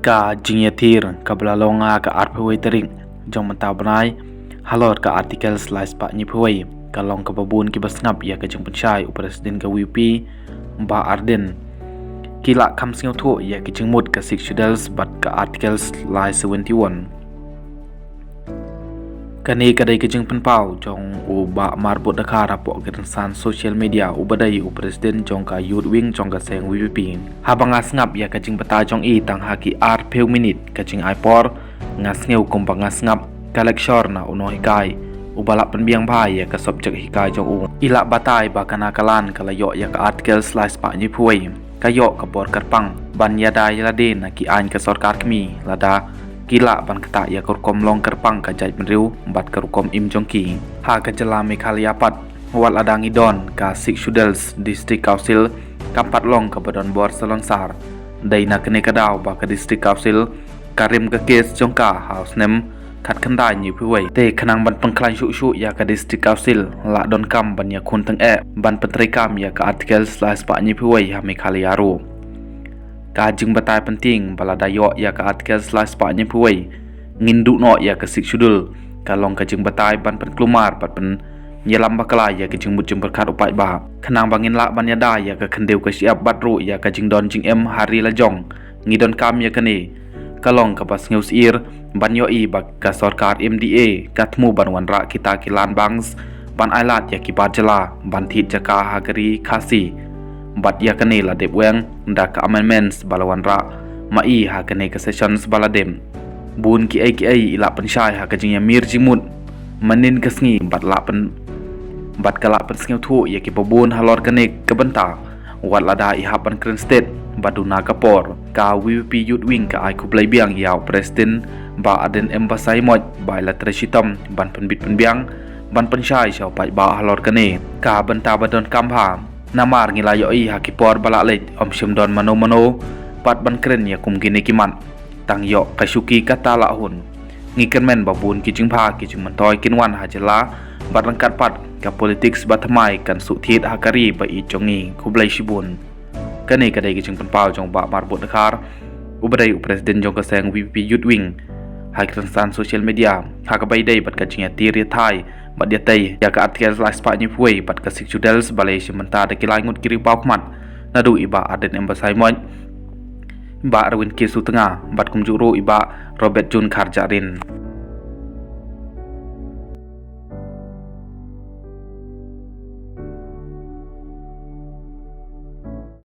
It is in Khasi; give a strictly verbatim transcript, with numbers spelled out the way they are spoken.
Ka jingïathir kaba la long ha ka arphew wei tarik jong mynta u bnai halor ka Article lai spah hynñiewphew wei ka long kaba bun kiba sngap ïa ka jingpynshai u President ka VPP Bah Ardent. Ki la kham sngewthuh ïa ka jingmut ka Sixth Schedule bad ka Article lai seventy-one. Kane ka dei ka jingpynpaw jong u Bah Marbud Dkhar hapoh ka rynsan social media uba dei u President jong ka Youth Wing jong ka seng VPP. Haba nga sngap ïa ka jingbatai jong i tang ha ki arphew minit ka jingai por, nga sngew kumba nga sngap ka lecture na u nonghikai uba la pynbiang bha ïa ka subject hikai jong u. I la batai ba kane ka lan ka la ïoh ïa ka Article lai spah hynñiewphew wei, ka ïoh ka bor kyrpang ban ïada ïa lade na ki aiñ ka sorkar kmie lada ki lah ban ktah ïa ka rukom long kyrpang ka jaitbynriew bad ka rukom im jong ki. Ha ka jylla Meghalaya pat, wat lada ngi don ka Sixth Schedule, District Council kam pat long kaba don bor salonsar. Dei na kane ka daw ba ka District Council ka rim ka case jong ka ha u snem khatkhyndai hynñiewphew wei. Te khnang ban pynkhlaiñ shuh shuh ïa ka District Council, la donkam ban ïakhun tyngeh ban pyntreikam ïa ka Article lai spah hynñiewphew wei ha Meghalaya ruh. Ka jingbatai pyntieng ba lada ïoh ïa ka Article lai spah hynñiewphew wei, ngin duh noh ïa ka Sixth Schedule. Ka long ka jingbatai ban pynkulmar bad pynïalam bakla ïa ka jingmut jingpyrkhat u paidbah. Khnang ba ngin lah ban ïada ïa ka khyndew ka shyiap bad ruh ïa ka jingdon jingem ha ri la jong, ngi donkam ïa kane. Ka long kaba sngewsyier ban ïohi ba ka sorkar MDA ka thmu ban wanrah kita ki land banks ban ailad ïa ki bar jylla ban thied jaka ha ka ri Khasi. Bad ïa kane la dep weng da ka amendments ba la wanrah ma i ha kane ka sessions ba la dep. Bun kiei kiei i la pynshai ha ka jingïamir jingmut mynnin ka sngi bad la pyn bad ka la pynsngewthuh ïa kiba bun halor kane ka bynta. Wat lada i hap ban kren stet ba duna ka por, ka VPP Youth Wing ka ai khublei biang ïa u President Bah Ardent M Basaiawmoit ba i la trei shitom ban pynbit pynbiang ban pynshai sha u paidbah halor kane ka bynta ba donkam bha. Namar ngi la ïohi ha ki por ba la leit, ym shym don mano mano pat ban kren ïa kum kine ki mat. Tang ïoh ka shuki kata la hun. Ngi kyrmen ba bun ki jingbha ki jingmyntoi kin wan ha jylla bad ryngkat pat ka politics ba thymmai kan shu thied ha ka ri ba ïeit jong ngi. Khublei shibun. Kane ka dei ka jingpynpaw jong u Bah Marbud Dkhar uba dei u President jong ka seng VPP Youth Wing ha ki rynsan social media ha kaba ïadei bad ka jingïatir ïathai bad ïatei ïa ka Article lai spah hynñiewphew wei bad ka Sixth Schedule ba la ïashim bynta da ki lai ngut ki riewpawkhmat, naduh i Bah Ardent M Basaiawmoit, i Bah Rawin K Sutnga bad kumjuh ruh i Bah Robert June Kharjahrin.